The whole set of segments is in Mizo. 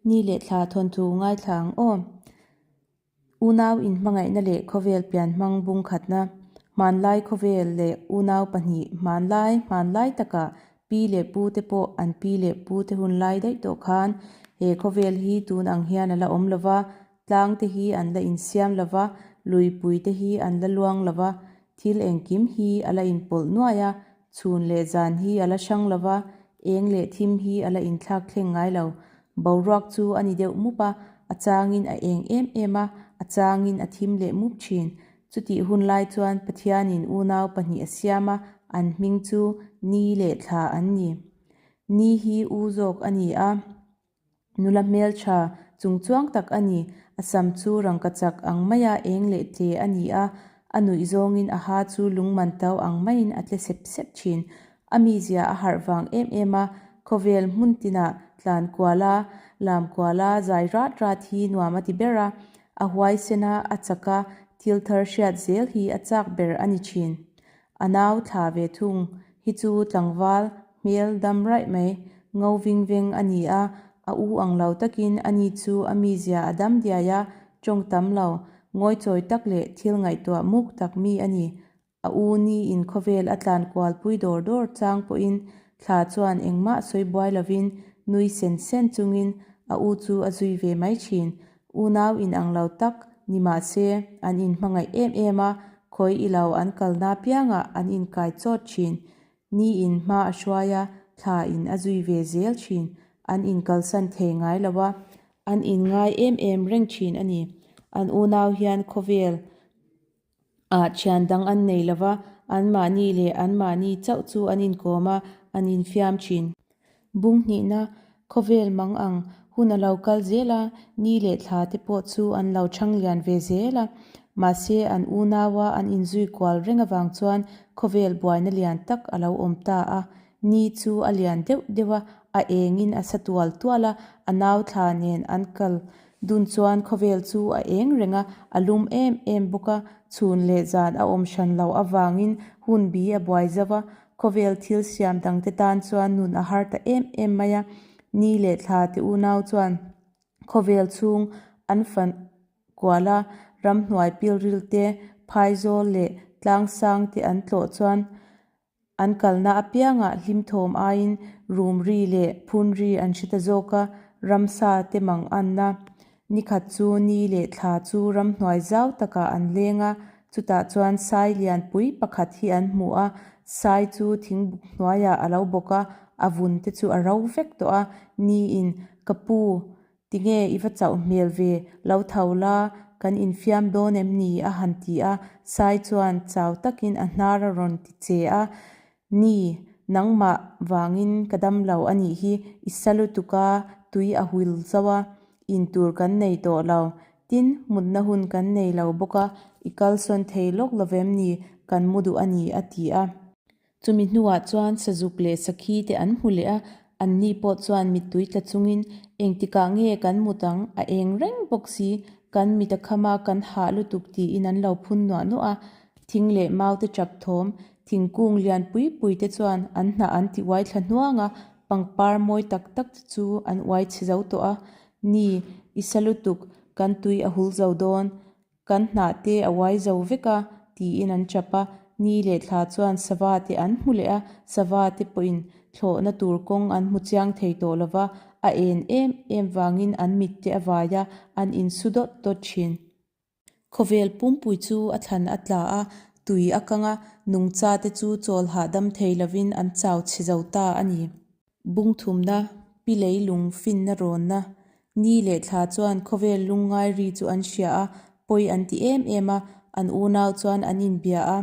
Ni leh thla thawnthu ngaithla ang aw. Unau inhmangaihna leh khawvel pianhmang bung khatna, hmanlai khawvel leh unau pahnih hmanlai hmanlai takah pi leh pu te pawh an pi leh pu te hun lai daih tawh khan he khawvel hi tun ang hian a la awm lova, tlang te hi an la insiam lova, luipui te hi an la luang lova, thil engkim hi a la inpawlh nuai a, Chhun leh zan hi a la hrang lo va, eng leh thim hi a la inthlak thleng ngai lo. Boruak chu a ni deuh mup a, a changin a eng em em a, a changin a thim leh mup thin. Chutih hun lai chuan Pathianin unau pahnih a siam a, an hming chu Ni leh Thla an ni. Ni hi u zawk a ni a. Nula hmeltha chungchuang tak a ni. A sam chu rangka chak ang maia eng leh tle a ni a, a nuih zawngin a ha chu lungman tau ang maiin a tle sep sep thin. A mizia a harh vang em em a, khawvel hmun tinah tlan kuala, lam kuala zai rat rat hi nuam a ti ber a, a huaisen a, a chak a, thil thar hriat zel hi a chak ber a ni thin. A nau thla ve thung hi chu tlangval hmel dam raih mai, ngo ving veng a ni a, a u ang lo takin a ni chu a mizia a dam diai a, tawng tam lo, ngawichawi tak leh thil ngaihtuah muk tak mi a ni. A u ni in khawvel a tlan kual pui dawr dawr chang pawhin thla chuan engmah sawi buai lovin nui sen sen chungin a u chu a zui ve mai thin. Unau in ang lo tak ni mah se an inhmangaih em em a, khawi i lo an kalna piangah an inkai chawt thin. Ni in hma a hruai a, thla in a zui ve zel thin. An inkalsan thei ngai lo a, an inngai em em reng thin a ni. An unau hian khawvel ah thian dang an nei lo va, anmahni leh anmahni chauh chu an inkawm a, an infiam thin. Bung hnihna, khawvel mang ang hun a lo kal zel a, ni leh thla te pawh chu an lo chhang lian ve zel a. Mahse, an unaua an inzui kual reng avang chuan khawvel buaina lian tak a lo awm ta a. Ni chu a lian deuh deuh a, a engin a sa tual tual a, a nau thla nen an kal Dun chuan khawvel chu a eng reng a, a lum em em bawk a, chhun leh zan a awm hran lo avangin hun bi a buai zo a, khawvel thil siam dangte tan chuan nun a har ta em em mai a. Ni leh thla te unau chuan khawvel chhung an fan kual a, ramhnuai pilril te, phaizawl leh tlangsang te an tlawh chuan An kalna apiangah hlimthawm aiin rum ri leh phun ri an hre ta zawk a, ramsa te mang anna. Nikhat chu ni leh thla chu ramhnuai zau takah an leng a, chutah chuan sai lianpui pakhat hi an hmu a, sai chu thingbuk hnuaiah a lo bawk a, a vun te chu a ro vek tawh a, niin, Ka pu, Tinge i va chauh hmel ve, lo tho la, kan infiam dawn em ni? a han ti a, Sai chuan chau takin a hnar a rawn ti che a, Ni, nangmah vangin ka dam lo a nih hi, i sa lutuk a, tui a huil zo a, in tur kan nei tawh lo, tin mutna hun kan nei lo bawk a, i kalsawn thei lawk lo vem ni, kan mu duh a ni a ti a. Chumi hnuah chuan sazuk leh sakhi te an hmu leh a, anni pawh chuan mittui tla chungin engtikah nge kan mut ang, a eng reng bawk si, kan mit a kham a, kan hah lutuk tiin an lo phun nuah nuah a. Thing leh mau te chap thawm, thingkung lian pui pui te chuan an hnah an ti uai thla hnuang a, pangpar mawi tak tak te chu an uai chhe zo tawh a, Ni, i sa lutuk, kan tui a hul zo dawn, Kan hnah te a uai zo vek a, tiin an chap a. Ni leh thla chuan sava te an hmu leh a, sava te pawhin thlawhna tur kawng an hmu chiang thei tawh lo va, a en em em vangin an mit te a vai a, an insu dawt dawt thin. Khawvel pumpui chu a thlan a tla a, tui a kang a, nungcha te chu chawl hahdam thei lovin an chau chhe zo ta a ni. Bungthumna, pi leilung finna rawnna, ni leh thla chuan khawvel lungngai ri chu an hria a, pawi an ti em em a, an unau chuan an inbia a.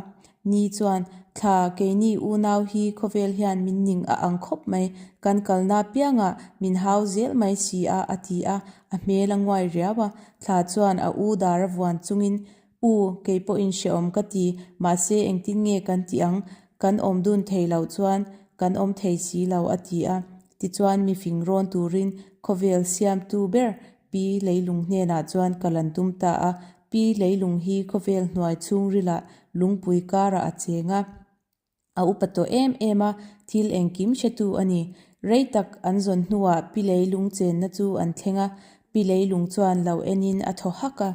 Ni chuan, Thla, keini unau hi khawvel hian min ning a ang khawp mai, kan kalna piangah min hau zel mai si a, a ti a, a hmel a nguai riau a. Thla chuan a u dar a vuan chungin, U, kei pawhin hrehawm ka ti, mahse engtin nge kan tih ang, kan awm dun thei loh chuan kan awm thei si lo a ti a. Tichuan mi fing rawn turin khawvel siamtu ber Pi Leilung hnenah chuan kal an tum ta a, Pi Leilung hi khawvel hnuai chhungrilah lungpui karah a cheng a. A upa tawh em em a, thil engkim hretu a ni. Rei tak an zawn hnuah Pi Leilung chenna chu an thleng a, Pi Leilung chuan lo enin a thaw hak a.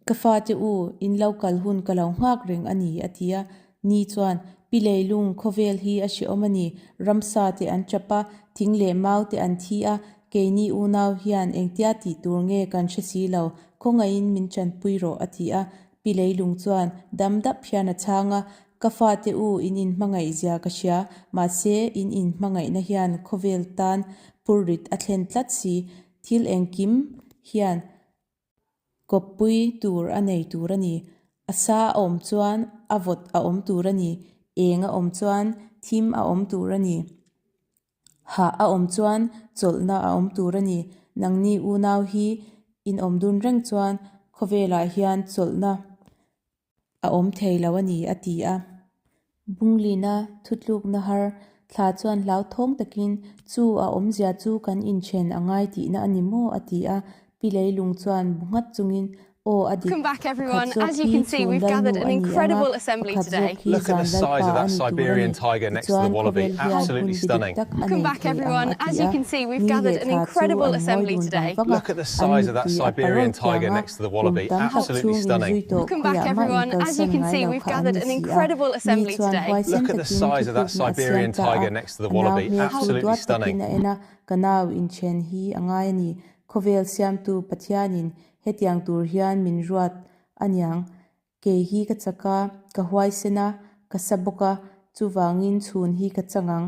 Ka fate u, in lo kal hun ka lo nghak reng a ni, a ti a. Ni chuan, Pi Leilung, khawvel hi a hrehawm a ni. Ramsa te an tap a, thing leh mau te an thi a, keini unau hian engtia tih tur nge kan hre si lo, khawngaihin min tanpui rawh, a ti a. Pi Leilung chuan dam dap hian a chhang a, Ka fate u, in inhmangaih zia ka hria, mahse in inhmangaihna hian khawvel tan phurrit a thlen tlat si, thil engkim hian Kawppui tur a nei tur a ni. A sa a awm chuan a vawt a awm tur a ni. Eng a awm chuan thim a awm tur a ni. Hah a awm chuan chawlhna a awm tur a ni. Nangni unau hi in awm dun reng chuan khawvelah hian chawlhna a awm thei lo a ni, a ti a. Bunglina thutlukna har thla chuan hlauthawng takin, Chu a awmzia chu kan inthen a ngai tihna a ni maw? a ti a. Pi Leilung chuan bu nghat chungin, Aw, a dik. Welcome back Pakhat everyone. zawk As you hi can see, chhun we've lalnu gathered a an ni ang a, incredible assembly pakhat today. zawk hi Look at zan the size lalpa of a that ni tur a Siberian ni. tiger next to the Tichuan, wallaby. khawvel hian hun Absolutely bi dik stunning. tak a Welcome nei back thei ang, everyone. a ti As you a. can see, we've Ni gathered leh an thla chu incredible an ngawi assembly dun today. vang vang a, Look at the an size of that mittui a Siberian parawl thiang tiger a, next to the kum wallaby. tam tak Absolutely chhung in stunning. zui tawh Welcome back khawiah mah everyone. As you inkalsan can ngai see, lo we've kha an gathered ni an si a. incredible Ni assembly chuan today. huaisen Look at the takin size of that thutlukna a siam Siberian ta a, tiger next to the a nau wallaby. hmel chu Absolutely duat takin stunning. a en a, ka nau inthen hi a ngai a ni. Khawvel siamtu Pathianin hetiang tur hian min ruat a niang. Kei hi ka chak a, ka huaisen a, ka sa bawk a, chuvangin chhun hi ka chang ang.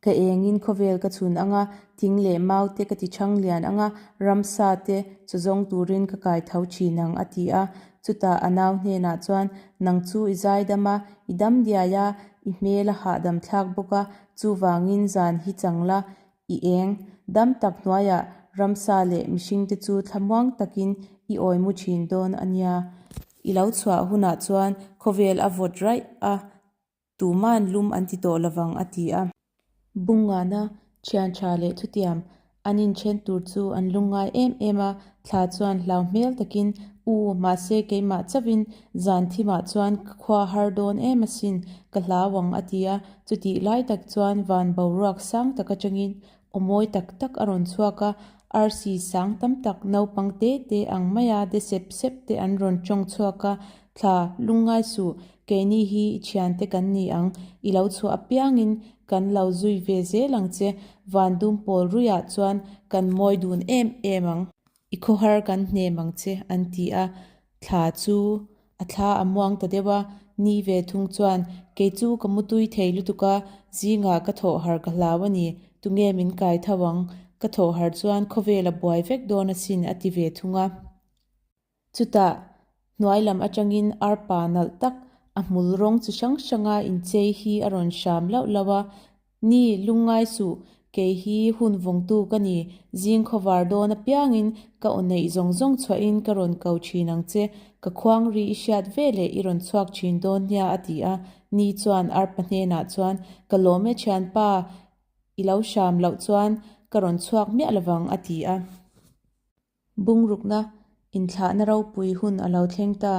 Ka engin khawvel ka chhun ang a, thing leh mau te ka ti chhang lian ang a, ramsa te chaw zawng turin ka kai tho thin ang, a ti a. Chutah a nau hnenah chuan, Nang chu i zaidam a, i dam diai a, i hmel a hahdam thlak bawk a, chuvangin zan hi chang la, i eng dam tak hnuaiah ramsa leh mihringte chu thlamuang takin i awi mu thin dawn a nia. I lo chhuah hunah chuan khawvel a vawt raih a, Tuman lum an ti tawh lovang a ti a. Bungana thian tha leh thutiam an inthen tur chu an lungngai em em a, thla chuan hlau hmel takin, U, mahse keimah chauhin zan thimah chuan ka khua har dawn em asin, ka hlau ang a ti a. Chutih lai tak chuan van boruak sang tak atangin aw mawi tak tak a rawn chhuak a, arsi sang tam tak naupang te te ang maia de sep sep te an rawn tawng chhuak a, Thla, lungngai suh, keini hi i thiante kan ni ang, i lo chhuah apiangin kan lo zui ve zel ang che, van dum pawl ruiah chuan kan mawi dun em em ang, i khawhar kan hnem ang che, an ti a. Thla chu a thla a muang ta deuh a, ni ve thung chuan, Kei chu ka mutui thei lutuk a, zingah ka thawh har ka hlau a ni, tunge min kai tho ang, ka thawh har chuan khawvel a buai vek dawn asin, a ti ve thung a. Chutah, hnuai lam atangin arpa nalh tak a hmul rawng chi hrang hranga inchei hi a rawn hram lauh lauh a, Ni, lungngai suh, kei hi hun vawngtu ka ni, zing khawvar dawn apiangin ka aw neih zawng zawng chhuahin ka rawn ko thin ang che, ka khuang ri i hriat ve leh i rawn chhuak thin dawn nia a ti a. Ni chuan arpa hnenah chuan, Ka lawm e thianpa, i lo hram loh chuan ka rawn chhuak miah lovang a ti a. Bungrukna inthlahna ropui hun a lo thleng ta.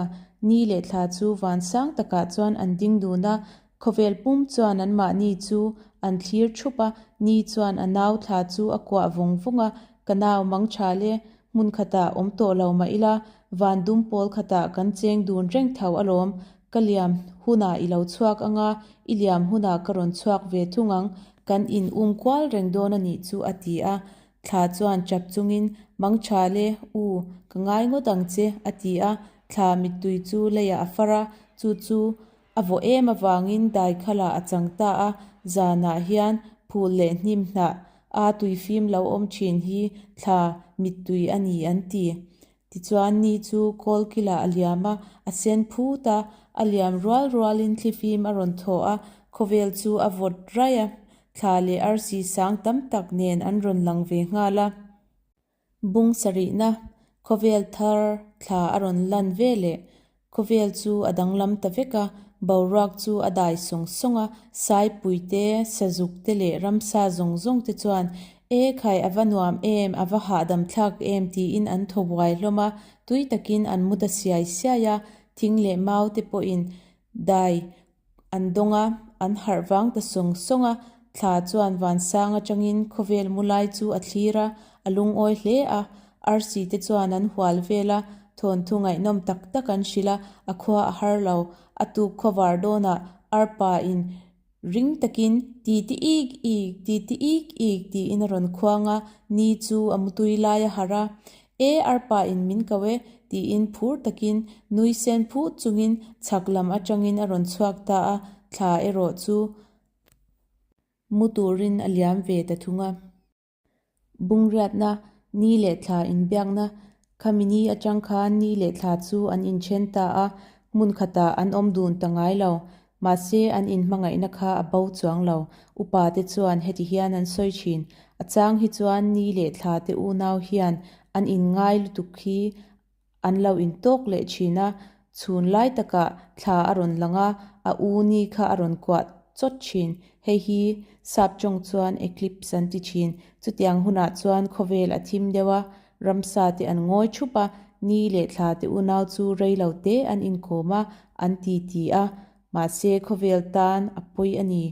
Ni leh thla chu van sang takah chuan an ding dun a, khawvel pum chuan anmahni chu an thlir thup a, ni chuan a nau thla chu a kuah vawng vawng a, Ka nau mang tha le, hmun khatah awm tawh lo mah ila, van dum pawl khatah kan cheng dun reng tho alawm, ka liam hunah i lo chhuak anga, i liam hunah ka rawn chhuak ve thung ang, kan in um kual reng dawn a nih chu a ti a. Thla chuan chap chungin, Mang tha le, u, ka ngai ngawt ang che, a ti a. Thla mittui chu leiah a far a, chu chu a vawh em avangin daikhalah a chang ta a. Zanah hian phul leh hnim hnah a tuifim lo awm thin hi thla mittui a ni an ti. Tichuan ni chu kawlkilah a liam a, a sen phut a, a liam rual rualin thlifim a rawn thaw a, khawvel chu a vawt raih a, thla leh arsi sang tam tak nen an rawn lang ve nghal a. Bung sarihna, khawvel thar thla a rawn lan ve leh Khawvel chu a danglam ta vek a, boruak chu a dai sawng sawng a, Saipui te, Sazuk te leh ramsa zawng zawng te chuan, E khai a va nuam em, a va hahdam thlak em tiin an thaw buai hlawm a, tui takin an mu ta siai siai a, thing leh mau te pawhin dai an dawng a, an harh vang ta sawng sawng a. Thla chuan vansang atangin khawvel mu lai chu a thlir a, a lungawi hle a. Arsi te chuan an hual vel a, thawnthu ngaihnawm tak tak an hrilh a, a khua a har lo. A tuk khawvar dawnah arpa in ring takin ti ti ik ik, ti ti ik ik tiin a rawn khuang a, ni chu a mutui lai a harh a. E arpa in min ko e tiin phur takin nui sen phut chungin chhak lam atangin a rawn chhuak ta a, thla erawh chu mu turin a liam ve ta thung a. Bungriatna, ni leh thla inbiakna, khami ni atang khan ni leh thla chu an inthen ta a, hmun khatah an awm dun ta ngai lo. Mahse, an inhmangaihna kha a bo chuang lo. Upa te chuan heti hian an sawi thin, A chang hi chuan ni leh thla te unau hian an inngai lutuk hi An lo intawk leh thin a, chhun lai takah thla a rawn lang a, a u ni kha a rawn kuah chawt thin. Hei hi sap tawng chuan eclipse an ti thin. Chutiang hunah chuan khawvel a thim deuh a, ramsa te an ngawi thup a, ni leh thla te unau chu rei lo te an inkawm a, an ti ti a, mahse khawvel tan a pawi a ni.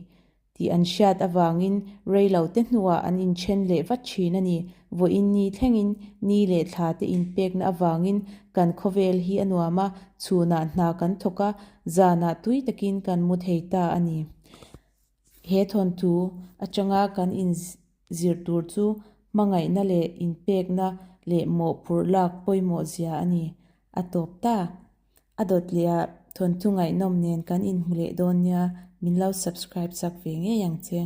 Tih an hriat avangin rei lo te hnuah an inthen leh vat thin a ni. Vawiin ni thlengin ni leh thla te inpekna avangin kan khawvel hi a nuam a, chhunah hna kan thawk a, zanah tui takin kan mu thei ta a ni. He thawnthu atanga kan inzir tur chu hmangaihna leh inpekna leh mawhphurh lak pawimawh zia a ni. A tawp ta. A dawt leh ah thawnthu ngaihnawm nen kan inhmu leh dawn nia, min lo subscribe chak ve ngei ang che.